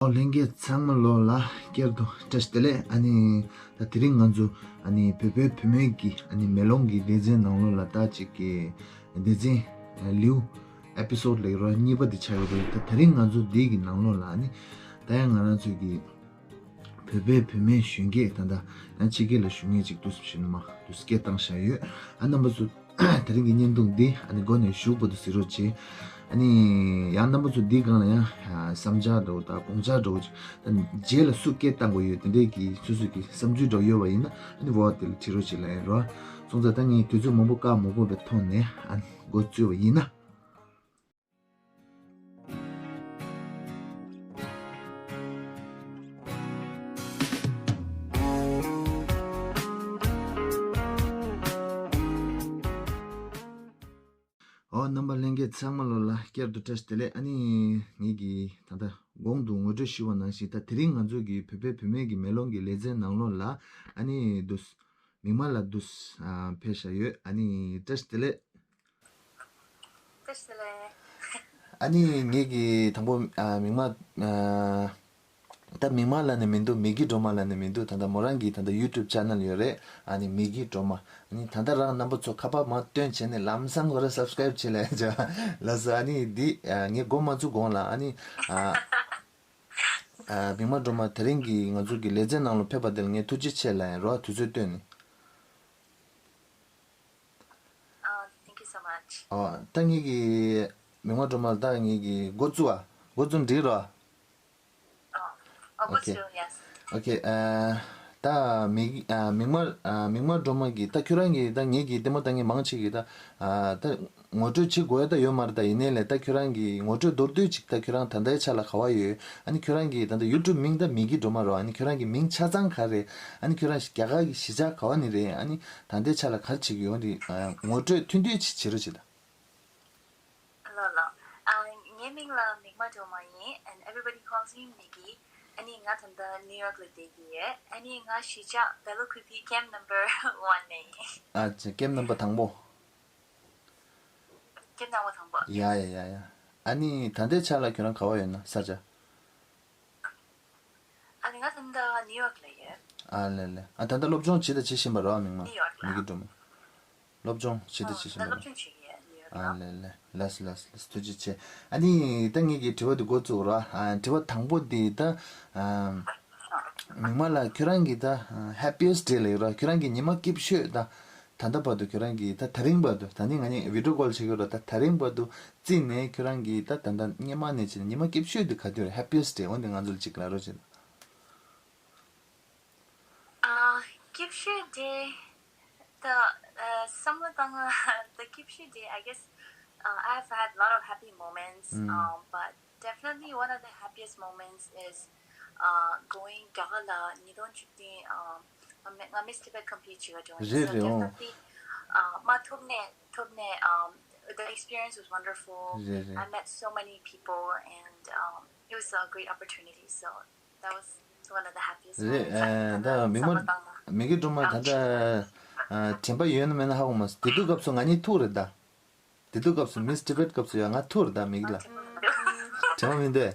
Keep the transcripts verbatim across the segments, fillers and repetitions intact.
ཨོ་ལྷན་རྒྱས་ཚང་མ་ལོ་ལ་བསྐྱར་དུ་བཀྲ་ཤིས་བདེ་ལེགས། ཨ་ནི་ད་དེ་རིང་ང་ཚོ་ཨ་ནི་བོད་པའི་བུད་མེད་ཀྱི་ཨ་ནི་མེ་ལོང་གི་སྡེ་ཚན་ནང་ལོགས་ལ་ད་ཅིག་གི་སྡེ་ཚན་ལེའུ་ཨེ་པི་སོ་ཌི་ལབ་ཀྱི་རེད་བ། གཉིས་པ་དེ་ཆགས་ཀྱི་རེད། ད་དེ་རིང་ང་ཚོ་འདི་གི་ནང་ལོགས་ལ་ཨ་ནི་ད་ཡང་ང་རང་ཚོ་གི་བོད་པའི་བུད་མེད་གཞོན་སྐྱེས་ད་ལྟ་ཡང་ཕྱི་རྒྱལ་ལ་བཞུགས་མཁན་ཅིག་འདུག་ཟེར་ནས་མར་འདུག་སེ་སྐད་བཏང་བཞག་ཡོད། ཨ་རྣམ་པ་ཚོ་དེ་རིང་གི་བརྙན་ཐུང་འདི་ཨ་ནི་མགོ་ནས་གཞུག་བར་དུ་གཟིགས་རོགས་བྱེད། ཨ་ནི་ཡང་རྣམ་པ་ཚོ་འདིའི་སྒང་ལ་ཡང་བསམ་འཆར་འདྲ་བོ་དང་དགོངས་འཆར་འདྲ་བོ་ཅིག་ད་རྗེས་ལ་སུ་སྐད་བཏང་དགོས་ཡོད་དེ་འདྲའི་གི་སོ་སོ་གི་བསམ་ཚུལ་འདྲ་བོ་ཡོད་པ་ཡིན་ན་ཨ་ནི་འོག་དེ་ལ་བྲིས་རོགས་བྱེད་ལབ་ཡིན་རོགས། སོང་ཙང་ད་ངས་དུས་ཚོད་མང་པོ་བཀག་མ་དགོས་པའི་ཐོག་ནས་ཨ་ནི་འགོ་བཙུགས་པ་ཡིན་ན། ཨོ་རྣམ་པ་ལྷན་རྒྱས་ཚང་མ་ལོ་ལ་བསྐྱར་དུ་བཀྲ་ཤིས་བདེ་ལེགས། ཨ་ནི་ངེད་ཀྱིས་ད་ལྟ་གོང་དུ་ངོ་སྤྲོད་ཞུས་པ་ནང་བཞིན་ད་དེ་རིང་ང་ཚོ་གི་བོད་པའི་བུད་མེད་ཀྱི་མེ་ལོང་གི་ལེ་ཚན་ནང་ལོགས་ལ་ཨ་ནི་འདུག་མིག་དམར་ལགས་འདུག་ཕེབས་བཞག་ཡོད། ཨ་ནི་བཀྲ་ཤིས་བདེ་ལེགས། བཀྲ་ཤིས་བདེ་ལེགས། ཨ་ནི་ངེད་ཀྱིས་དང་པོ་ཨ་མིག་དམར་ཨ་ད་མིག་དམར་ལབ་ནས་མི་འདུག་མིག་གི་སྒྲོལ་མ་ལབ་ནས་མི་འདུག་ད་ལྟ་མོ་རང་གི་ད་ལྟ་ཡུ་ཊུབ་ཆེ་ནལ་ཡོད་རེད། ཨ་ནི་མིག་གི་སྒྲོལ་མ། ཨ་ནི་ད་ལྟ་རང་རྣམ་པ་ཚོ་ཁ་པར་མར་སྟོན་བྱས་ནས་ལམ་སང་ཁོ་རང་སབ་སི་ཀ་རེབ་བྱེད་ལབ་ཡ་ཅིག་ལབ་སོང་། ཨ་ནི་འདི་ཨ་ངས་འགོ་མ་བཙུགས་གོང་ལ་ཨ་ནི་ཨ་ཨ་མིག་དམར་སྒྲོལ་མ་དེ་རིང་གི་ང་ཚོ་གི་ལེ་ཚན་ནང་ལ་ཕེབས་པ་དེ་ལ་ངས་ཐུགས་རྗེ་ཆེ་ལབ་ཡ་རོགས། དུས་ཚོད་བཏོན་ནས། Oh, thank you so much. ཨོ་ད་ངེད་ཀྱི་མིག་དམར་སྒྲོལ་མ་ད་ངེད་ཀྱི་འགོ་བཙུགས་ཨ། འགོ་བཙུགས་འགྲིག་རོགས། Oh, oh, good Okay. still, yes. Okay. ཨ་ད་མིག་ཨ་མིག་དམར་ཨ་མིག་དམར་སྒྲོལ་མ་གི་ད་ཁྱོད་རང་གི་ད་ངེད་ཀྱི་ལྟད་མོ་ལྟ་མཁན་མང་ཆེ་གི་ད་ཨ་ད་ངོ་སྤྲོད་བྱེད་དགོས་ཡ་ད་ཡོད་མ་རེད། ད་ཡིན་ནའི་ལས་ད་ཁྱོད་རང་གི་ངོ་སྤྲོད་མདོར་བསྡུས་ཅིག་ད་ཁྱོད་རང་ད་ལྟའི་ཆ་ལ་ག་བ་ཡོད། ཨ་ནི་ཁྱོད་རང་གི་ད་ལྟ་ཡུ་ཊུབ་མིང་ད་མིག་གི་སྒྲོལ་མ་རོ། ཨ་ནི་ཁྱོད་རང་གི་མིང་ཆ་ཚང་ག་རེད། ཨ་ནི་ཁྱོད་རང་རྒྱ་གར་གི་གཞིས་ཆགས་ག་བ་ནས་རེད། ཨ་ནི་ད་ལྟའི་ཆ་ལ་ག་རེ་བྱེད་ཀྱི་ཡོད་རེད། ངོ་སྤྲོད་ཐུང་ཐུང་ཅིག་བྱེད་རོགས་བྱེད་ད། Hello, hello. Uh, ངའི་མིང་ལ་མིག་དམར་སྒྲོལ་མ་ཡིན། And everybody calls me Miggy. ཨ་ནི་ང་ད་ལྟ་ནིའུ་ཡོག་ལ་བསྡད་ཀྱི་ཡོད། ཨ་ནི་ང་གཞིས་ཆགས་Belo Khupyi camp number one ནས་ཡིན། ཨ་ཅེ་ཀེམ་ནམ་བར་དང་པོ། ཀེམ་ནམ་བར་དང་པོ། ཡ་ཡ་ཡ་ཡ། ཨ་ནི་ད་ལྟའི་ཆ་ལ་ཁྱོད་རང་ག་བ་ཡོད་ན་ས་ཆ། ཨ་ནི་ང་ད་ལྟ་ནིའུ་ཡོག་ལ་ཡོད། ཨ་ལེ་ལེ། ཨ་ད་ལྟ་སློབ་སྦྱོང་བྱེད་དང་བྱེད་བཞིན་པ་རེད་བ། མིག་དམར། ནིའུ་ཡོག་ལ། མིག་གི་སྒྲོལ་མ། སློབ་སྦྱོང་བྱེད་དང་བྱེད་བཞིན་པ་རེད། སློབ་སྦྱོང་བྱེད་ཀྱི་ཡོད་ནིའུ་ཡོག་ལ། ཨ་ལེ་ལེ། ལགས་སོ་ལགས་སོ་ལགས་སོ། ཐུགས་རྗེ་ཆེ། ཨ་ནི་ད་ངེད་ཀྱི་དྲི་བ་འདི་འགོ་བཙུགས་ར། ཨ་དྲི་བ་དང་པོ་འདི་ད་ཨ་མིག་དམར་ལགས་ཁྱོད་རང་གི་ད་ཨ་happiest day ལབ་ཡོད་ར། ཁྱོད་རང་གི་ཉི་མ་སྐྱིད་ཤོས་ད་ད་ལྟ་བར་དུ་ཁྱོད་རང་གི་ད་ད་རིང་བར་དུ་ད་ནི་ང་གཉིས་video call བྱེད་ཀྱི་ཡོད་ར། ད་ད་རིང་བར་དུ་བརྩིས་ནས་ཁྱོད་རང་གི་ད་ད་ལྟ་སྔོན་མ་ནས་བྱས་ནས་ཉི་མ་སྐྱིད་ཤོས་འདི་ག་དུས་རེད། happiest day འོ་འདི་ང་ཚོ་ལ་ཅིག་ལབ་རོགས་བྱེད། Uh, སྐྱིད་ཤོས་day, the uh, བསམ་བློ་བཏང་ན། The སྐྱིད་ཤོས་day, I guess uh, I've had a lot of happy moments, Mm. um, but definitely one of the happiest moments is uh, going རྒྱ་གར་ལ་ཉིས་སྟོང་བཅུ་བདུན, um, ང་Miss Tibet compete བྱེད་ག་འགྲོ་རེད། རེད་རེད། འོ། Definitely, uh, མ་ཐུབ་ནས་ཐུབ་ནས, um, the experience was wonderful. རེད་རེད། I met so many people and um, it was a great opportunity. So that was one of the happiest moments. རེད། ཨ་ད་མིག་དམར་མིག་གི་སྒྲོལ་མ་ད་ལྟ་ཨ་དྲན་པ་ཡོད་ན་མེད་ན་ཧ་གོ་མ་སོང་། དེ་དུས་སྐབས་སུ་ང་གཉིས་ཐུག་རེད་ད། དེ་དུས་སྐབས་སུ་Miss Tibet སྐབས་སུ་ཡང་ང་ཐུག་རེད་ད་མིག་ལ། དྲན་པ་མི་འདུག་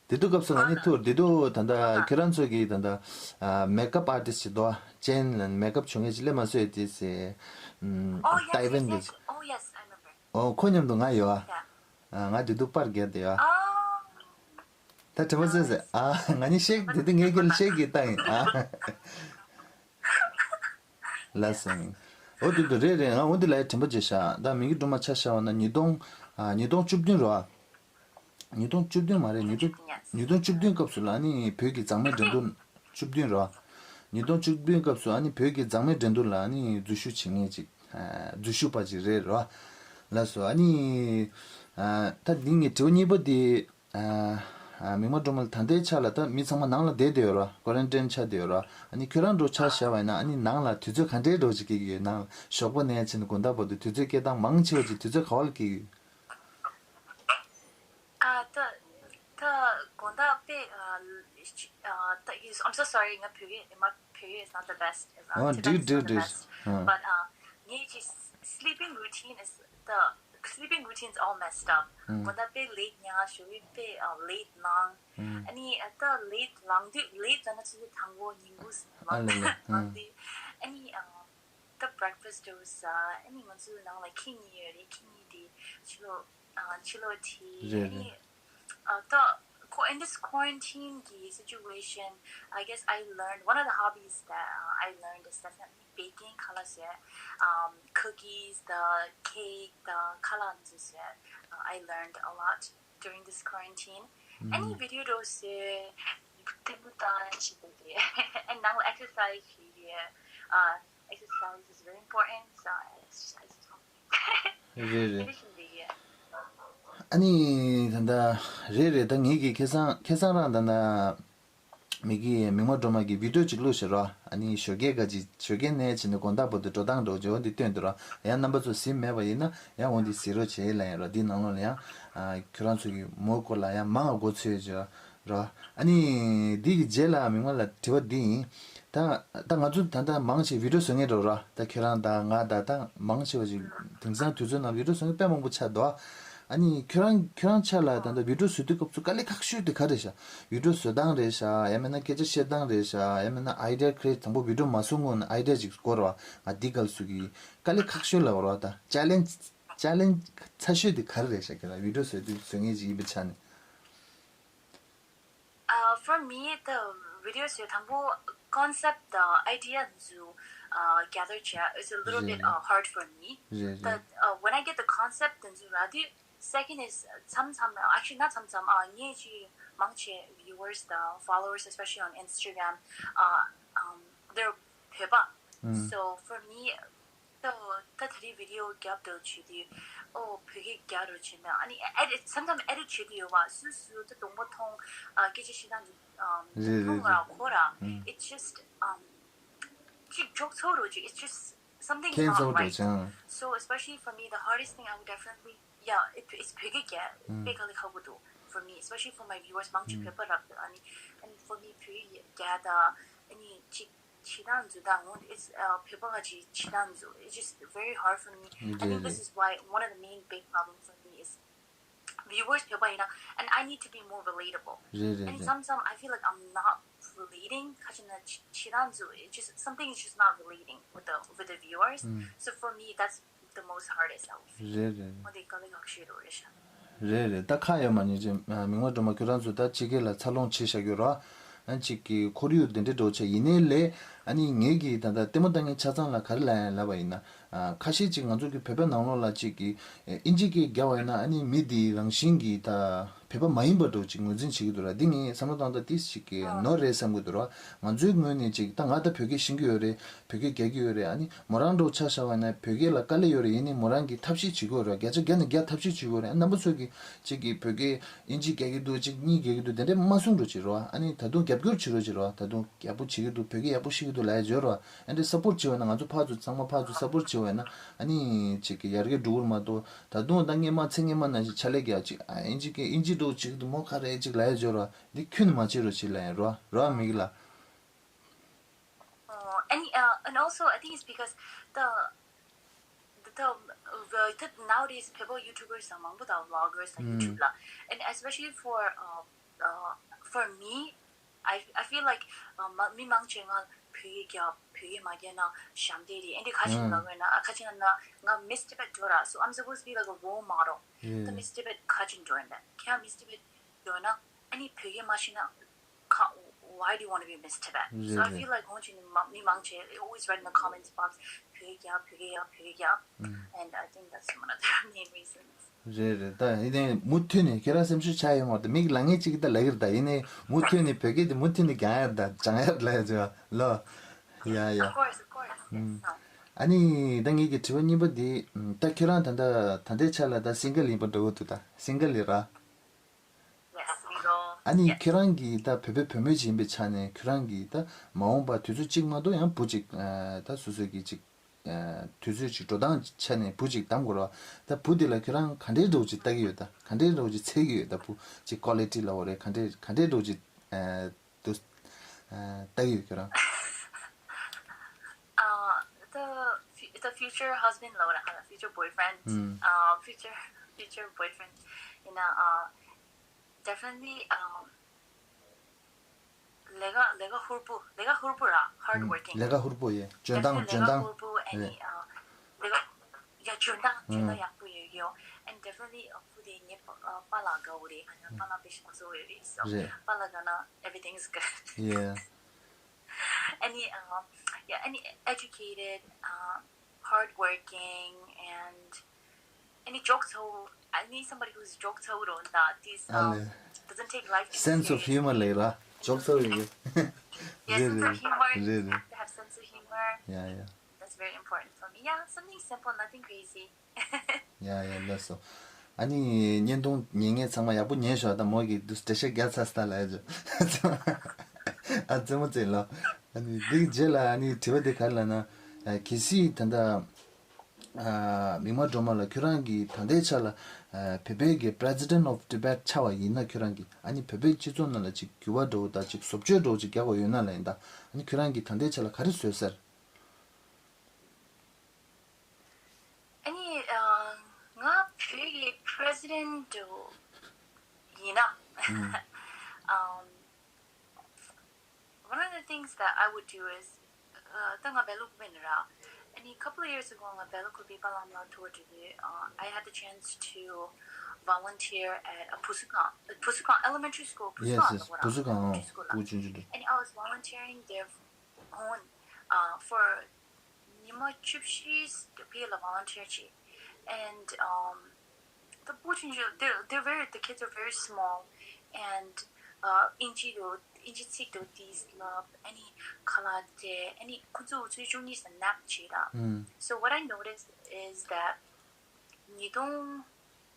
དེ་དུས་སྐབས་སུ་ང་གཉིས་ཐུག་དེ་དུས་ད་ལྟ་ཁྱོད་རང་ཚོ་གི་ད་ལྟ་makeup artist ཞིག་འདུག་ཅན་ལ་makeup བྱུང་ངེས་ཅི་ལས་མ་བཟོས་དེ་ཟེར། ཨ་ཏའི་ཝན་གི། ཨོ་ཁོ་མཉམ་དུ་ང་ཡོད་ཨ། ང་དེ་དུས་པར་རྒྱག་དེ་ཡོད་ཨ། ད་དྲན་པ་ཟེར་ཟེར། ཨ་ང་གཉིས་ཤེག་དེ་དུས་ངས་ཁྱེད་ལ་ཤེག་གི་བཏང་ཡིན་ཨ། ལ་སེང་། འོ་དུས་དུ་རེད་རེད། ང་འོ་དུ་ལ་ཡ་དྲན་པ་བརྗེད་ཤག་ད་མིག་གི་སྒྲོལ་མ་ཆ་བཞག་པ་ན་ཉིས་སྟོང་ཉིས་སྟོང་བཅུ་བདུན་རེད་བ། ཉིས་སྟོང་བཅུ་བདུན་མ་རེད། ཉིས་སྟོང་ཉིས་སྟོང་བཅུ་བདུན་སྐབས་སུ་ལ་ནི་བོད་ཀྱི་མཛངས་མའི་འགྲན་བསྡུར། བཅུ་བདུན་རེད་བ། ཉིས་སྟོང་བཅུ་བདུན་སྐབས་སུ་ཨ་ནི་བོད་ཀྱི་མཛངས་མའི་འགྲན་བསྡུར་ལ་ནི་འཛུལ་ཞུགས་བྱེད་མཁན་ཅིག་འཛུལ་ཞུགས་པ་ཅིག་རེད་རེད་བ། ལགས་སོ། ཨ་ནི་ད་འདི་ངའི་དྲི་བ་གཉིས་པ་དེ། ཨ་ཨ་མིག་དམར་སྒྲོལ་མ་ལགས་ད་ལྟའི་ཆ་ལ་ད་མི་ཚང་མ་ནང་ལ་བསྡད་བསྡད་ཡོད་ར། ཀོ་རན་ཊིན་ཆགས་བསྡད་ཡོད་ར། ཨ་ནི་ཁྱོད་རང་འགྲོ་ཆ་བཞག་པ་ཡིན་ན་ཨ་ནི་ནང་ལ་དུས་ཚོད་ག་འདྲའི་འགྲོ་ཅིག་སྐྱེལ་གྱི་ཡོད། ནང་ལ་ཞོགས་པ་ནས་ཕྱིན་དགོང་དག་བར་དུ་དུས་ཚོད་སྐྱེལ་སྟངས་མང་ཆེ་བ་ཅིག་དུས་ཚོད་ག་བ་ལ་སྐྱེལ་གྱི་ཡོད། ཨ་ད་ད་དགོང་དག་དཔེ་ཨ་ད་I'm so sorry. ང་བོད་ཡིག་my བོད་ཡིག is not the best. ཨ་འགྲིག་འགྲིག་འགྲིག་ཨ། But uh, ངའི་sleeping routine is the Sleeping routine's all messed up. དགོང་དག་དཔེ་ལེཊ་ཉལ། ཞོགས་ཀས་དཔེ་ཨ་ལེཊ་ལངས། ཨ་ནི་ཨ་ད་ལེཊ་ལངས་དུས། ལེཊ་ལངས་ན་ཆུ་ཚོད་དང་པོ་ཉིན་གུང་ཨ་ལེ་ལེ། ལངས་དུས། ཨ་ནི་ཨ་ད་བྷེ་རེག་ཕ་སི་འདྲ་བོ་ཟ། ཨ་ནི་ང་ཚོའི་ནང་ལ་ཁྱི་གཉིས་ཡོད་རེད། ཁྱི་གཉིས་དེ་ཕྱི་ལོགས་ཨ་ཕྱི་ལོགས་ཁྲིད། རེད་ཨ་རེད། ནི་ཨ་ད་ཁོ་in this quarantine གི་situation, I guess I learned one of the hobbies that uh, I learned is definitely baking. ཁ་ལག་བཟོ། um, cookies དང་cake དང་ཁ་ལག་འདི་ཚོ་བཟོ། Uh, I learned a lot during this quarantine. ཨ་ནི་བི་ཌི་ཡོ་འདྲ་བོ་བཟོས། སྟོན་པ་དང་བྱེད་དགོས་རེད། ཨ་ནང་ལ་exercise བྱེད་རེད། Uh, exercise is very important, so I exercise. རེད་རེད། ཨ་ནི་ད་ལྟ་རེད་རེད། ད་ངེད་ཀྱིས་ཁ་སང་ཁ་སང་རང་ད་ལྟ་མི་གི་མིག་དམར་སྒྲོལ་མ་གི་བི་ཌི་ཡོ་ཅིག་བླུགས་ཤག་ར། ཨ་ནི་ཞོགས་ཀས་ག་ཅིག་ཞོགས་ཀས་ནས་བྱས་ནས་དགོང་དག་བར་དུ་འགྲོ་སྟངས་འདྲ་བོ་ཅིག་འོ་འདི་སྟོན་འདུག་ར། ཡང་རྣམ་པ་ཚོ་གཟིགས་མེད་པ་ཡིན་ན་ཡང་འོ་འདི་གཟིགས་རོགས་བྱེད་ལབ་ཡིན་ར། འདི་ནང་ལོགས་ལ་ཡང་ཨ་ཁྱོད་རང་ཚོ་གི་མོའི་སྐོར་ལ་ཡང་མང་བ་མགོ་ཚོས་བྱས་ར། ཨ་ནི་འདི་གི་རྗེས་ལ་མིག་དམར་ལ་དྲི་བ་འདི་ཡིན། ད་ད་ང་ཚོ་ད་ལྟ་མང་ཆེ་བི་ཌི་ཡོ་བཟོ་མཁན་འདྲ་བོ་ར། ད་ཁྱོད་རང་དང་ང་དང་ད་མང་ཆེ་བ་ཞིག་དེང་སང་དུས་ཚོད་ནང་བི་ཌི་ཡོ་བཟོ་མཁན་དཔེ་མང་པོ་ཆགས་འདུག་ཨ་ནི་ཁྱོད་རང་ཁྱོད་རང་ཆ་ལ་ད་ལྟ་བི་ཌི་ཡོ་བཟོ་དུས་སྐབས་སུ་དཀའ་ལས་ཁག་ཤོས་དེ་ག་རེད་ཤག་བི་ཌི་ཡོ་བཟོ་སྟངས་རེད་ཤག་ཡང་མིན་ན་སྐད་ཆ་བཤད་སྟངས་རེད་ཤག་ཡང་མིན་ན་ཨའི་ཌི་ཡ་ཁྲིད། དང་པོ་བི་ཌི་ཡོ་མ་བཟོ་སྔོན་ཨའི་ཌི་ཡ་ཅིག་དགོས་ར་བ། ང་འདི་ག་ལ་བཟོ་གི་ཡིན། དཀའ་ལས་ཁག་ཤོས་ལབ་ར་བ། ད་ཅེ་ལེན་ཅེ་ལེན་ཚ་ཤོས་དེ་ག་རེ་རེད་ཤག་ཁྱོད་རང་བི་ཌི་ཡོ་བཟོ་དུས་བཟོ་མཁན་ཅིག་ཡིན་པའི་ཆ་ནས། Uh, for me, the video ཟེར་དང་པོ་concept དང་idea འདི་ཚོ་uh, gather བྱེད་is a little bit རེད། Uh, hard for me. རེད་རེད། But uh, when I get the concept འདི་ཚོ་རག་དུས། Second is མཚམས་མཚམས། Actually, not མཚམས་མཚམས། Uh, ངའི་ཅིག་མང་ཆེ་viewers དང་followers, especially on Instagram, uh, um, they're བོད་པ། ཨང་། So for me, ད་ད་དེ་རིང་བི་ཌི་ཡོ་རྒྱབ་འདྲ་བྱེད་དུས། ཨོ་བོད་སྐད་རྒྱག་རོགས་བྱེད་ན། ཨ་ནི་edit, sometimes edit བྱེད་དུས་ཡོད་པ། སུ་སུ་ད་གདོང་པ་མཐོང་། ཨ་སྐད་ཆ་བཤད་སྟངས་འདི་ཨམ་རེད་རེད་མཐོང་རེད། ར་གོ་ར། ཨང་། It's just um ཅིག་འཇོག་ཚོར་རོ་ཅིག it's just something is ཁྱད་མཚར་not འགྲོ་right. ཅང་། So especially for me, the hardest thing I would definitely, yeah, it, it's བོད་སྐད་རྒྱག་ཨང་། དཔེ་དཀའ་ལས་ཁག་པོ་འདུག for me, especially for my viewers མང་ཆེ་ཨང་། བོད་པ་རབ་འདུག་ཨ་ནི་and for me བོད་སྐད་རྒྱག་ད་ཨ་ནི་ཅིག་བྱེད་སྟངས་འཛུལ་སྟངས། འོ་it's uh བོད་པ་ག་ཅིག་བྱེད་སྟངས་འཛུལ། It's just very hard for me. I think རེད་this རེད། Is why one of the main big problem for me is viewers བོད་པ་ཡིན་ན། And I need to be more relatable. རེད་རེད་རེད། And sometimes I feel like I'm not relating. ཁ་ཅིག་ན་བྱེད་སྟངས་འཛུལ། It's just something is just not relating with the with the viewers. ཨང་། So for me, that's the most hardest, I would feel. རེད་རེད། འོ་དེ་དཀའ་ལས་ཁག་ཤོས་རེད་ཤག་རེད་རེད། ད་ཁ་ཡོད་མ་ཉེས་ཅན་མིག་དམར་སྒྲོལ་མ་ཁྱོད་རང་ཚོ་ད་ཕྱི་རྒྱལ་ལ་འཚར་ལོངས་བྱེད་བཞག་ཡོད་ར། ཨ་ཅིག་གི་ཁོར་ཡུག་དེ་འདྲའི་འགྲོ་ཆ་ཡིན་ནའི་ལས། ཨ་ནི་ངེད་ཀྱིས་ད་ལྟ་ལྟད་མོ་ལྟ་མཁན་ཆ་ཚང་ལ་ག་རེ་ལབ་ཡང་ལབ་པ་ཡིན་ན། ཨ་ཁ་ཤས་ཅིག་ང་ཚོ་གི་བོད་པའི་ནང་ལོགས་ལ་ཅིག་གི་ཨིན་ཇི་སྐད་རྒྱབ་པ་ཡིན་ན་ཨ་ནི་མི་དེའི་རང་བཞིན་གྱིས་ད་བོད་པ་མ་ཡིན་པ་འདྲ་ཅིག་ངོས་འཛིན་བྱེད་ཀྱི་འདུག་ར། འདི་ངས་བསམ་བློ་བཏང་ད་ཏིས་ཅིག་གི་ནོར་རེད་བསམ་གྱི་འདུག་ར། ང་ཚོའི་ངོས་ནས་ཅིག་ད་ང་ད་བོད་སྐད་ཤེས་ཀྱི་ཡོད་རེད། བོད་སྐད་རྒྱག་གི་ཡོད་རེད། ཨ་ནི་མོ་རང་འདྲ་ཆ་བཞག་པ་ཡིན་ན་བོད་སྐད་ལ་དཀའ་ལས་ཡོད་རེད། ཡིན་ནའི་མོ་རང་གིས་ཐབས་ཤེས་བྱེད་ཀྱི་ཡོད་རེད། བརྒྱ་ཆ་བརྒྱ་ནས་བརྒྱ་ཐབས་ཤེས་བྱེད་ཀྱི་ཡོད་རེད། ཨ་རྣམ་པ་ཚོ་གིས་ཅིག་གིས་བོད་སྐད་ཨིན་ཇི་རྒྱག་གི་འདུག་ཅིག་གཉིས་རྒྱག་གི་འདུག་དེ་འདྲས་མ་གསུང་རོགས་བྱེད་རོགས། ཨ་ནི་ད་དུང་རྒྱབ་སྐྱོར་བྱེད་རོགས་བྱེད་རོགས། ད་དུང་ཡག་པོ་བྱེད་ཀྱི་འདུག་བོད་སྐད་ཡག་པོ་ཤེས་ཀྱི་འདུག་ལབ་ཡ་བརྗོད་རོགས། ཨ་འདྲས་སབ་པོར་བྱེད་པ་ཡིན་ན། ང་ཚོ་ཕར་ཚུར་ཚང་མ་ཕར་ཚུར་སབ་པོར་བྱེད་པ་ཡིན་ན་ཨ་ནི་ཅིག་གི་ཡར་རྒྱས་འགྲོ་གི་རེད་མ་གཏོགས། ད་དུང་ད་སྔས་མ་ཚེ་སྔས་མ་ནང་བཞིན་ཕྱག་ལས་རྒྱག་ཅིག་ཨ་ཨིན་ཇི་སྐད་ཨིན་ཇི་འདྲ་བྱེད་ཀྱི་འདུག་མོ་ག་རེ་ཅིག་ལབ་ཡ་བརྗོད་རོགས། འདི་ཁྱོན་ནས་མ་བྱེད་རོགས་བྱེད་ལབ་ཡ་རོགས་རོགས་མིག་ལ། Oh, and uh, and also I think it's because the the, the, the, the nowadays people YouTubers དང་མང་པོ་དང་vloggers དང་ཨང་། YouTube ལ། And especially for uh, uh, for me, I I feel like uh, མ- མི་མང་ཆེ་ང་བོད་ཡིག་རྒྱག་བོད་ཡིག་མ་རྒྱག་ན་ཞབས་འདེགས་རེད། ཨེ་འདྲ་ཁ་ཤས་ཨང་། ལབ་ཡོད་ན། ཨ་ཁ་ཤས་ན་ང་Miss Tibet འགྲོ་ར། So I'm supposed to be like a role model. རེད། ད་Miss Tibet ཁ་ཅིག་འགྲོ་ཡིན་པས། ཁྱེད་Miss Tibet འགྲོ་ན་ཨ་ནི་བོད་ཡིག་མ་ཤེས་ན་ཁ- why do you want to be Miss Tibet? རེད། So I རེད། Feel like གོང་ཆེ་ནི་མ- མི་མང་ཆེ་always write in the comments box བོད་ཡིག་རྒྱག་བོད་ཡིག་རྒྱག་བོད་ཡིག་རྒྱག་ཨང་། And I think that's one of the main reasons. རེད་རེད། ད་ཡིན་ནའི་མུ་མཐུད་ནས་ཁྱེད་རང་སེམས་ཤུགས་ཆག་ཡོད་མ་རེད། མིག་ལ་ངས་ཅིག་ད་ལབ་ཀྱི་རེད། ད་ཡིན་ནའི་མུ་མཐུད་ནས་བོད་སྐད་དེ་མུ་མཐུད་ནས་སྦྱང་ཡ་ད་སྦྱང་ཡ་ལབ་ཡ་ཅིག་ལོ། ཡ་ཡ། Of course, of course. Yes, ཨང་། ཨ་ནི་ད་ངེད་ཀྱི་དྲི་བ་གཉིས་པ་འདི། ད་ཁྱེད་རང་ད་ལྟ་ད་ལྟའི་ཆ་ལ་ད་སིང་གལ་ཡིན་པ་འདྲ་བོ་འདུག་ད་སིང་གལ་ཡིན་ར། Yes, single. ཨ་ནི་ཁྱེད་རང་གིས་ད་བོད་པའི་བུ་མོ་ཅིག་ཡིན་པའི་ཆ་ནས་ཁྱེད་རང་གིས་ད་མ་འོངས་པ་དུས་ཚོད་གཅིག་མ་གཏོགས་ཡང་བུ་གཅིག་ད་སོ་སོ་གི་གཅིག་དུས་ཚོད་ཅིག་འགྲོ་སྟངས་ཆ་ནས་བུ་གཅིག་གདམ་དགོས་རེད་བ། ད་བུ་དེ་ལ་ཁྱེད་རང་ག་འདྲའི་འདྲ་བོ་ཅིག་ལྟ་གི་ཡོད། ད་ག་འདྲའི་འདྲ་བོ་ཅིག་འཚོལ་གི་ཡོད། ད་བུ་ཅིག་quality ལབ་དགོས་རེད། ག་འདྲའི་ག་འདྲའི་འདྲ་བོ་ཅིག་དུ་ལྟ་གི་ཡོད་ཁྱེད་རང་། ཨ་ད་ཕི- the future husband ལབ་ར། future boyfriend. ཨ། future future boyfriend. ཡིན་ན། ཨ། definitely. ཨ། ལས་ཀ་ལས་ཀ་ཧུར་པོ། ལས་ཀ་ཧུར་པོ་ར། hard working. ལས་ཀ་ཧུར་པོ་ཡོད། འཇོན་ཐང་འཇོན་ཐང་། ཧུར་པོ། ཨ་ནི། ཨ། ལས་ཀ་ཡ་འཇོན་ཐང་འཇོན་ཐང་ཡག་པོ་ཡོད་ཡོད། And definitely ཁོ་དེ་ངའི་པ་ཨ་པཱ་ལགས་དགའ་བོ་རེད། ཨ་ནི་པཱ་ལགས་དཔེ་ཞིག་གོ་སོ་ཡོད་རེད། So རེད། པཱ་ལགས་དགའ་ན་everything is good. Yeah. ཨ་ནི། ཨ། yeah, ཨ་ནི་educated, uh, hard working, and ཨ་ནི་joke ཚ་བོ། I need somebody who's joke ཚ་བོ་རོ། That this, um, doesn't take life too serious. Sense of humor ལབ་ར། joke ཚ་བོ་ཡོད། Yeah, sense of humor. རེད་རེད། They have sense of humor. Yeah, yeah. That's very important for me. Yeah, something simple, nothing crazy. Yeah, yeah, that's so. ཨ་ནི་བརྙན་ཐུང་ཉན་མཁན་ཚང་མ་ཡག་པོ་ཉན་ཤོག་ད་མོ་གི་འདུག་འགྲེལ་བཤད་རྒྱག་ཚར་སྟ་ལ་ཡ་ཇོ། ཨ་རྩེད་མོ་རྩེ་ལོ། ཨ་ནི་འདི་རྗེས་ལ་ཨ་ནི་དྲི་བ་འདི་ག་རེ་ལབ་ན། ཨ། གལ་སྲིད་ད་ལྟ། ཨ། མིག་དམར་སྒྲོལ་མ་ལགས་ཁྱོད་རང་གིས་ད་ལྟའི་ཆ་ལ། ཨ། བོད་པའི་གི་President of Tibet ཆགས་པ་ཡིན་ན། ཁྱོད་རང་གིས་ཨ་ནི་བོད་པའི་སྤྱི་ཚོགས་ནང་ལ་ཅིག་འགྱུར་བ་འགྲོ་དང་ཅིག་བཟོ་བཅོས་འགྲོ་ཅིག་རྒྱག་དགོས་ཡོད་ན་ལ་ཡིན་ད། ཨ་ནི་ཁྱོད་རང་གིས་ད་ལྟའི་ཆ་ལ་ག་རེ་བཟོས་ཟེར། ཨ་ནི། ཨ། ང་བོད་ཀྱི་President དུ་ཡིན་ན། ཨམ། One of the things that I would do is, uh, ད་ང་བལ་ལུག་པ་ཡིན་ར། ཨ་ནི་couple of years ago ང་བལ་ལུག་པའི་པཱ་ལགས་ལ་ཐུག་འགྲོ་དུས། Uh, I had the chance to volunteer at a Pusukan, Pusukan Elementary School. Yes, yes. Pusukan. Pusukan. Elementary school. ཕྲུ་གུ་ཆུང་ཆུང་དེ། And I was volunteering there on, uh, for ཉི་མ་བཅུ་བཞི་བར་ལ་volunteer བྱས། And, um, the ཕྲུ་གུ་ཆུང་ཆུང་they're, they're very, the kids are very small. And, uh, ཨིན་ཇི་དང་ཨིན་ཇི་ཚིག་དང་དེ་ཚོ་ལབ། ཨ་ནི་ཁ་ལག་སྤྲད། ཨ་ནི་ཁོ་ཚོ་ཆུང་ཆུང་ནས་nap བྱས་ར། Mm. So what I noticed is that ཉིས་སྟོང་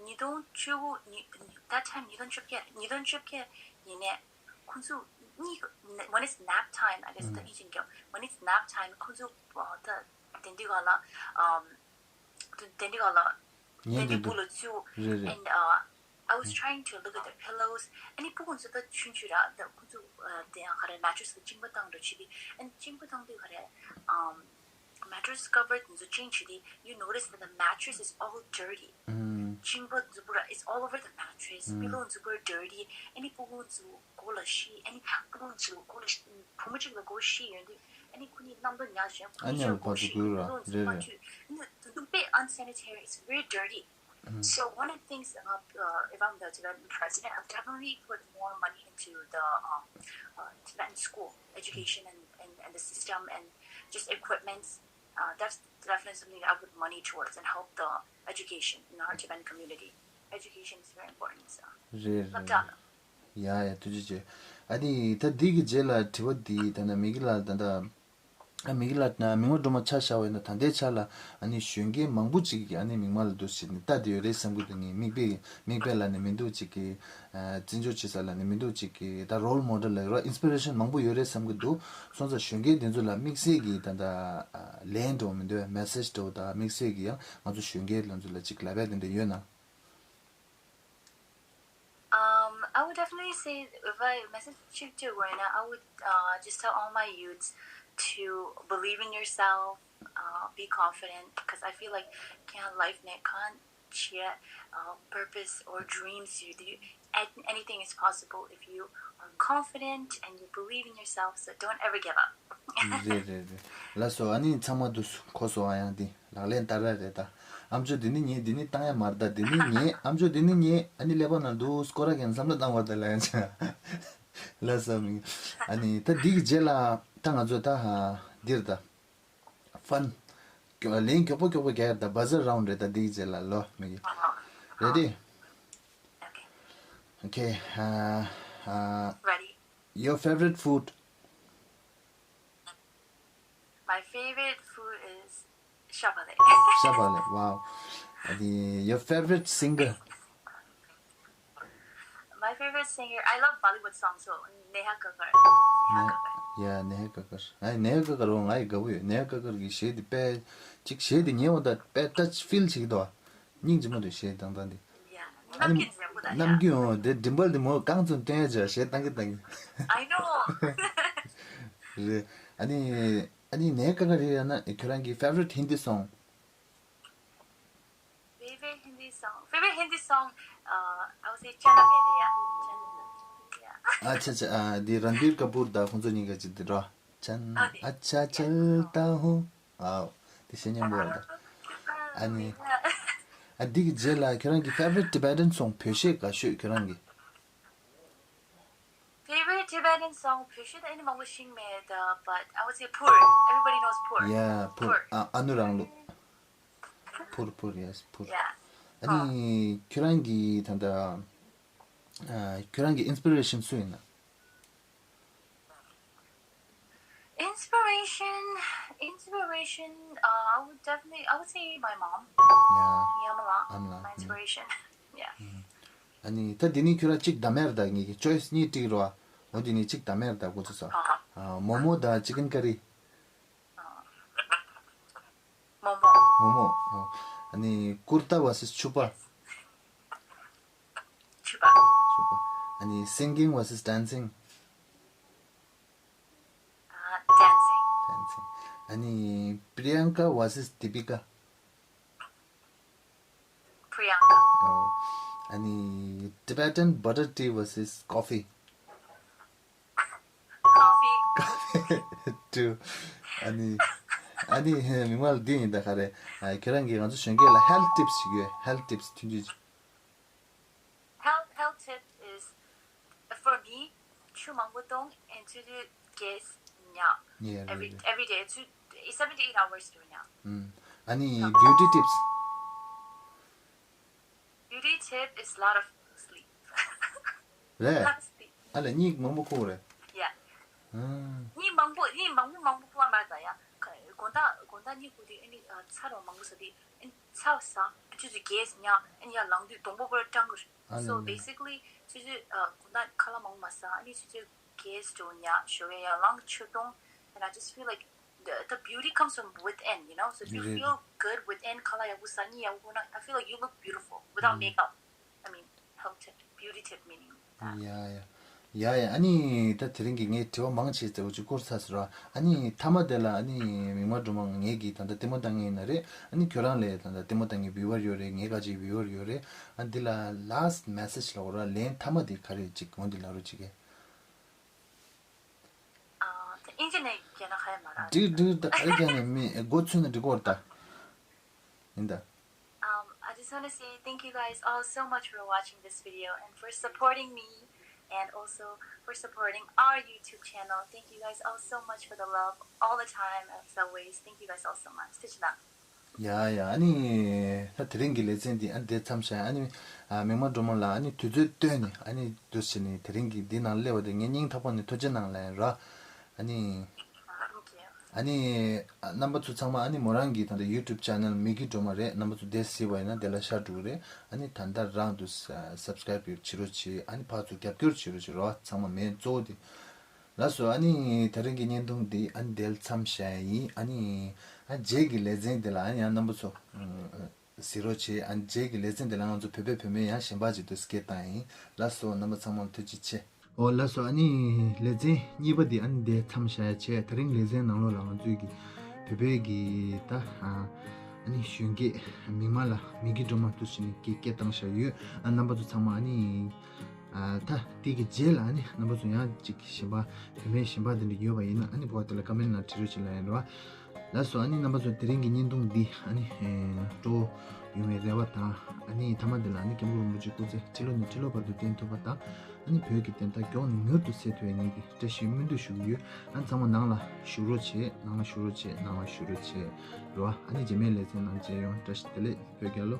ཉིས་སྟོང་བཅུ་དགུ། ཉི- that time ཉིས་སྟོང་བཅོ་བརྒྱད། ཉིས་སྟོང་བཅོ་བརྒྱད་ཡིན་ནས་ཁོ་ཚོ་གཉིས། When it's nap time, I guess, ད་ཨིན་ཇིའི་སྐད། When it's nap time ཁོ་ཚོ་ད་དེ་འདྲའི་སྒང་ལ། ཨམ། དེ་འདྲའི་སྒང་ལ། ཉལ་དེ་འདྲའི་བསྡད་འདུག་སྦུག་ལ་བཙུགས། རེད་རེད། And, uh, I was trying to look at the pillows. ཨ་ནི་ཕྲུ་གུ་ཚོ་ད་ཆུང་ཆུང་ར། ད་ཁོ་ཚོ་ཨ་དེ་ཡང་ག་རེ་mattress གཅིན་པ་བཏང་འགྲོ་བྱེད་དུས། ཨ་ནི་གཅིན་པ་བཏང་དུས་ག་རེ། ཨམ། Mattress cover དེ་ཚོ་change བྱེད་དུས། You notice that the mattress is all dirty. ཨུམ། གཅིན་པ་ཚོ་པུ་ར། It's all over the mattress. ཨུམ། Pillow ཚོ་པུ་ར་dirty. ཨ་ནི་ཕྲུ་གུ་ཚོ་མགོ་ལ་ཤི། ཨ་ནི་ཕྲུ་གུ་ཚོ་མགོ་ལ་ཤི། བུ་མོ་གཅིག་ལ་མགོ་ཤི་ཡོང་དུས། ཨ་ནི་ཁོ་གཉིས་རྣམ་རྟོག་ཉར་བཞིན་ཁོ་གཉིས་ཨ་ནི་ཕར་ཚུར་འགུལ་ར། རེད་རེད། ཨ་ནི་དེ་ཚོ་དཔེ་unsanitary. It's very dirty. So one of the things, uh, uh, if I'm the Tibetan president, I'll definitely put more money into the, um, uh, Tibetan school education and, and, and the system and just equipments. Uh, that's definitely something I put money towards and help the education in our Tibetan community. Education is very important. So རེད་རེད། ལབ་དྲག་ལ། ཡ་ཡ། ཐུགས་རྗེ་ཆེ། ཨ་ནི་ད་འདི་གི་རྗེས་ལ་དྲི་བ་འདི་ད་ནི་མི་གི་ལ་ད་ད། ཨ། མི་གི་ལ་ན་མི་ངོ་སྒྲོལ་མ་ཆ་བཞག་པ་ཡིན་ན། ད་ལྟའི་ཆ་ལ་ཨ་ནི་གཞོན་སྐྱེས་མང་པོ་ཅིག་གིས་ཨ་ནི་མིག་དམར་ལ་འདུག་ཟེར་ནས་ལྟ་བསྡད་ཡོད་རེད་བསམ་གྱི་འདུག་ངས་མིག་དཔེ་མིག་དཔེ་ལབ་ནས་མི་འདུག་ཅིག་གིས། ཨ། བརྩི་འཇོག་བྱེད་ས་ལབ་ནས་མི་འདུག་ཅིག་གིས། ད་role model ལབ་རོགས། inspiration མང་པོ་ཡོད་རེད་བསམ་གྱི་འདུག་སོང་ཙང་གཞོན་སྐྱེས་དེ་ཚོ་ལ་དམིགས་བསལ་གྱི་ད་ལྟ་ལན་འདྲ་བོ་མི་འདུག message འདྲ་བོ་དང་། དམིགས་བསལ་གྱི་ཡང་ང་ཚོ་གཞོན་སྐྱེས་ལ་ཚོ་ལ་ཅིག་ལབ་ཡ་དེ་འདྲ་ཡོད་ན། Um, I would definitely say if I message to Wayne, I would, uh, just tell all my youths to believe in yourself, uh, be confident, because I feel like can't life net can't share, uh, purpose or dreams you do. An- Anything is possible if you are confident and you believe in yourself. So don't ever give up. རེད་རེད་རེད། ལགས་སོ། ཨ་ནི་ཚང་མ་འདུག་གོ་སོང་། ཨ། ཡང་འདི་ལག་ལེན་བསྟར་ར་རེད་ད། ཨམ་ཅོག་འདི་ནི་ཉན། འདི་ནི་བཏང་ཡ་མ་རེད་ད། འདི་ནི་ཉན། ཨམ་ཅོག་འདི་ནི་ཉན། ཨ་ནི་ཀླད་པ་ནང་འདུག་སྐོར་ར་གན་བསམ་བློ་བཏང་བར་ད་ལ་ཡང་ཆ། ལགས་སོ། མི། ཨ་ནི་ད་འདི་གི་རྗེས་ལ་ད་ང་ཚོ་ད་ཧ་འདིར་ད། Fun. ལན་མགྱོགས་པོ་མགྱོགས་པོ་རྒྱག་ཡ་ད། Buzzer round རེད་ད། འདི་གི་རྗེས་ལ་ལོ། མི་གི། Ready? Okay. Okay. Uh, uh, Ready. Your favorite food? My favorite food is ཤ་བག་ལེབ། ཤ་བག་ལེབ། Wow. ཨ་དེ། Your favorite singer? My favorite singer, I love Bollywood songs, so Neha Kakkar. Neha Kakkar. Yeah, Neha Kakkar. ཨ། Neha Kakkar འོ། ང་ཡི་དགའ་པོ་ཡོད། Neha Kakkar གི་གཞས་དེ་དཔེ་ཅིག་གཞས་དེ་ཉན་འོ་ད་དཔེ་touch feel བྱེད་ཀྱི་འདུག་སྙིང་རྗེ་མོ་རེད། གཞས་བཏང་སྟངས་དེ། Yeah. ཨ་ནི་རྣམ་རྒྱུན་འོ་དེ་མགྲིན་པ་དེ་མོ་གང་ཙམ་སྟོན་ཡ་བྱ། གཞས་བཏང་གི་བཏང་གི། I know. རེད། ཨ་ནི། ཨ་ནི་ནས་ཀ་ག་རེ་ཡང་ན་ཁྱོད་རང་གི་favorite Hindi song? Favorite Hindi song. Favorite Hindi song, uh, I would say Chana Mere Ya. Yeah. ཨ་ཆ་ཆ། ཨ་འདི་རན་བིར་ཀ་པུར་དང་ཁོང་ཚོ་གཉིས་ཀ་ཅིག་འདི་རོ། Chan, ཨ་འདི། Acha Yeah. Chalta ཧུ། ཨའོ། དེ་ཤེས་སྙན་པོ་ཡོད་རེད། ཨ་ནི། ཨ་འདི་གི་རྗེས་ལ་ཁྱོད་རང་གི་favorite Tibetan song བོད་གཞས་ག་ཤོད་ཁྱོད་རང་གི། Favorite Tibetan song བོད་གཞས་དེ་ཨ་ནི་མང་པོ་ཤེས་མེད་ད། But I would say Pur. Everybody knows Pur. Yeah, Pur. Pur. ཨ་ཨ་ནུ་རང་ལུགས། Pur, Pur, yes, Pur. Yeah. ཨ་ནི་ཁྱོད་རང་གི་ད་ལྟ་ཨ་ཁྱོད་རང་གི་inspiration སུ་ཡིན་ན། Inspiration, inspiration, uh, I would definitely, I would say my mom. Yeah. ཡ་མ་ལགས། ཨ་མ་ལགས། My inspiration. Yeah. ཨ་ནི་ད་འདི་ནི་ཁྱོད་རང་གཅིག་ད་མེར་ད་ངེད་ཀྱི་choice གཉིས་སྤྲད་རོགས། འོ་འདི་ནི་གཅིག་ད་མེར་ད་གོ་ཚོད་སོ། ཨ་མོ་མོ་ད་chicken curry། མོ་མོ། མོ་མོ། ཨ་ནི་ཀུར་ཏ་versus ཆུ་པ། ཆུ་པ། ཆུ་པ། ཨ་ནི་singing versus dancing། ཨ་dancing། Dancing། ཨ་ནི་པྲི་ཡང་ཀ་versus དི་པི་ཀ། པྲི་ཡང་ཀ། ཨོ། ཨ་ནི་Tibetan butter tea versus coffee། Coffee། Coffee། True། ཨ་ནི་ཨ་ནི་མི་མང་ལ་འདི་ཡིན་ད་ག་རེ། ཨ་ཁྱེད་རང་གིས་ང་ཚོ་གཞོན་སྐྱེས་ལ་health tips ཞིག་ཡོད། Health tips ཐུང་ཐུང་ཅིག Health, health tip is, for me, ཆུ་མང་པོ་འཐུང་and to do gas ཉ། Yeah, every, really. Every day, two, seven to eight hours to ཉ། ཨ་ནི་beauty tips། Beauty tip is lot of sleep. རེད། Lot of sleep. ཨ་ལས་གཉིད་མང་པོ་ཁུག་རེད། Yeah. གཉིད་མང་པོ། གཉིད་མང་པོ་མང་པོ་ཁུག་མ་རེད་ད་ཡ། དགོང་དག་དགོང་དག་གཉིད་ཁུག་དུས་ཨ་ནི་ཚ་རོ་མང་པོ་ཟ་དུས་ཨ་ནི་ཚ་ཟ་ཨ་ཆུ་ཆུ་gas ཉ་ཨ་ནི་ཡར་ལངས་དུས་གདོང་པོ་པོ་སྐྲངས་གི་རེད། ཨ་ལས། So basically ཆུ་ཆུ་དགོང་དག་ཁ་ལག་མང་པོ་མ་ཟ་ཨ་ནི་ཆུ་ཆུ་gas ཉ་ཞོགས་ཡ་ཡར་ལངས་ཆུ་འཐུང་and I just feel like the, the beauty comes from within, you know? So if you རེད། Feel good within, ཁ་ལག་ཡག་པོ་ཟ་གཉིད་ཡག་པོ་ཁུག་ན། I feel like you look beautiful without makeup. I mean, health tip, beauty tip meaning that. Yeah, yeah. ཡ་ཡ། ཨ་ནི་ད་དེ་རིང་གི་ངས་དྲི་བ་མང་ཆེ་ཟེར་བ་ཅིག་བསྐུར་ཚར་ཟེར་བ། ཨ་ནི་མཐའ་མ་དེ་ལ་ཨ་ནི་མིག་དམར་སྒྲོལ་མ་ངེད་ཀྱིས་ད་ལྟ་ལྟད་མོ་ལྟ་མཁན་ཡིན་ན་རེད། ཨ་ནི་ཁྱོད་རང་ལ་ད་ལྟ་ལྟད་མོ་ལྟ་མཁན་viewer ཡོད་རེད། ངའི་ཁ་ཅིག་viewer ཡོད་རེད། ཨ་འདི་ལ་last message ལབ་དགོས་ར། ལན་མཐའ་མ་དེ་ག་རེ་ཅིག་འོ་འདི་ལབ་རོགས་བྱེད་ཀྱི། ཨ་ད་ཨིན་ཇི་ནས་རྒྱག་ན་ཧ་ཡ་མ་ར། འགྲིག་འགྲིག་ད་ག་རེ་རྒྱག་ནས་མི་མགོ་ཚོས་ན་འགྲིག་གོ་ར་ད། ཡིན་ད། Um, I just want to say thank you guys all so much for watching this video and for supporting me and also for supporting our YouTube channel. Thank you guys all so much for the love all the time as always. Thank you guys all so much. ཐུགས་རྗེ་གནང་། ཡ་ཡ། ཨ་ནི་ད་དེ་རིང་གི་ལེ་ཚན་འདི་ཨ་ནི་འདིར་མཚམས་བཞག་ཨ་ནི་ཨ་མིག་དམར་སྒྲོལ་མ་ལགས་ཨ་ནི་དུས་ཚོད་བཏོན་ནས་ཨ་ནི་འདུག་བྱས་ནས་དེ་རིང་གི་འདི་ནང་སླེབས་པ་དེ་ངས་སྙིང་ཐག་པ་ནས་ཐུགས་རྗེ་གནང་ལབ་ཡིན་ར། ཨ་ནི། ཨ་ནི། རྣམ་པ་ཚོ་ཚང་མ་ཨ་ནི་མོ་རང་གི་ད་ལྟ་YouTube channel མིག་གི་སྒྲོལ་མ་རེད། རྣམ་པ་ཚོ་དེ་གཟིགས་པ་ཡིན་ན་དེ་ལ་ཤར་འགྲོ་གི་རེད། ཨ་ནི་ད་ལྟ་རང་དུ་subscribe བྱེད་རོགས་བྱེད། ཨ་ནི་ཕར་ཚུར་རྒྱབ་སྐྱོར་བྱེད་རོགས་བྱེད་རོགས། ཚང་མ་མེད་གཙོ་བོ་དེ། ལགས་སོ། ཨ་ནི་དེ་རིང་གི་བརྙན་ཐུང་འདི་ཨ་ནི་འདིར་མཚམས་བཞག་ཡིན། ཨ་ནི་ཨ་རྗེས་ཀྱི་ལེ་ཚན་འདི་ལ་ཨ་ནི་ཡང་རྣམ་པ་ཚོ་གཟིགས་རོགས་བྱེད། ཨ་ནི་རྗེས་ཀྱི་ལེ་ཚན་འདི་ལ་ང་ཚོ་བོད་པའི་བུད་མེད་ཡང་གཞན་པ་ཅིག་ཏུ་སྐད་བཏང་ཡིན། ལགས་སོ། རྣམ་པ་ཚང་མ་ལ་ཐུགས་རྗེ་ཆེ། ཨོ་ལགས་སོ། ཨ་ནི་ལེ་ཚན་གཉིས་པ་འདི་ཨ་ནི་འདིར་མཚམས་བཞག་ཡ་བྱས། དེ་རིང་ལེ་ཚན་ནང་ལོགས་ལ་ང་ཚོའི་གི་བོད་པའི་གི་ད་ཨ་ནི་གཞོན་སྐྱེས་མིག་དམར་ལ་མིག་གི་སྒྲོལ་མ་འདུག་བྱས་ནས་སྐད་སྐད་བཏང་བཞག་ཡོད། ཨ་རྣམ་པ་ཚོ་ཚང་མ་ཨ་ནི་ཨ་ད་དེ་གི་རྗེས་ལ་ཨ་ནི་རྣམ་པ་ཚོ་ཡང་ཅིག་གཞན་པ་བུད་མེད་གཞན་པ་དེ་འདྲ་ཡོད་པ་ཡིན་ན་ཨ་ནི་འོ་དེ་ལ་ཀ་མེན་ནང་བྲིས་རོགས་བྱེད་ལབ་ཡིན་རོ། ལགས་སོ། ཨ་ནི་རྣམ་པ་ཚོ་དེ་རིང་གི་བརྙན་ཐུང་འདི་ཨ་ནི་ཨེ་སྤྲོ་ཡོང་བའི་རེ་བ་དང་། ཨ་ནི་མཐའ་མ་འདི་ལ་ཨ་ནི་མཁན་པོ་རིན་པོ་ཆེ་སྐུ་ཚེ་ཁྲི་ལོ་ནས་ཁྲི་ལོ་བར་དུ་བརྟན་ཐུབ་པ་དང་། ཨ་ནི་བོད་ཀྱི་བདེན་མཐའ་མགྱོགས་ནས་མྱུར་དུ་གསལ་ཐུབ་པའི་ངེད་ཀྱི་བཀྲ་ཤིས་སྨོན་འདུན་ཞུ་གི་ཡོད། ཨ་ནི་ཚང་མ་ནང་ལ་བཞུགས་རོགས་བྱེད། ནང་ལ་བཞུགས་རོགས་བྱེད། ནང་ལ་བཞུགས་རོགས་བྱེད་རོ། ཨ་ནི་རྗེས་མའི་ལེ་ཚན་ནང་མཇལ་ཡོང་། བཀྲ་ཤིས་བདེ་ལེགས། བོད་རྒྱལ་ལོ།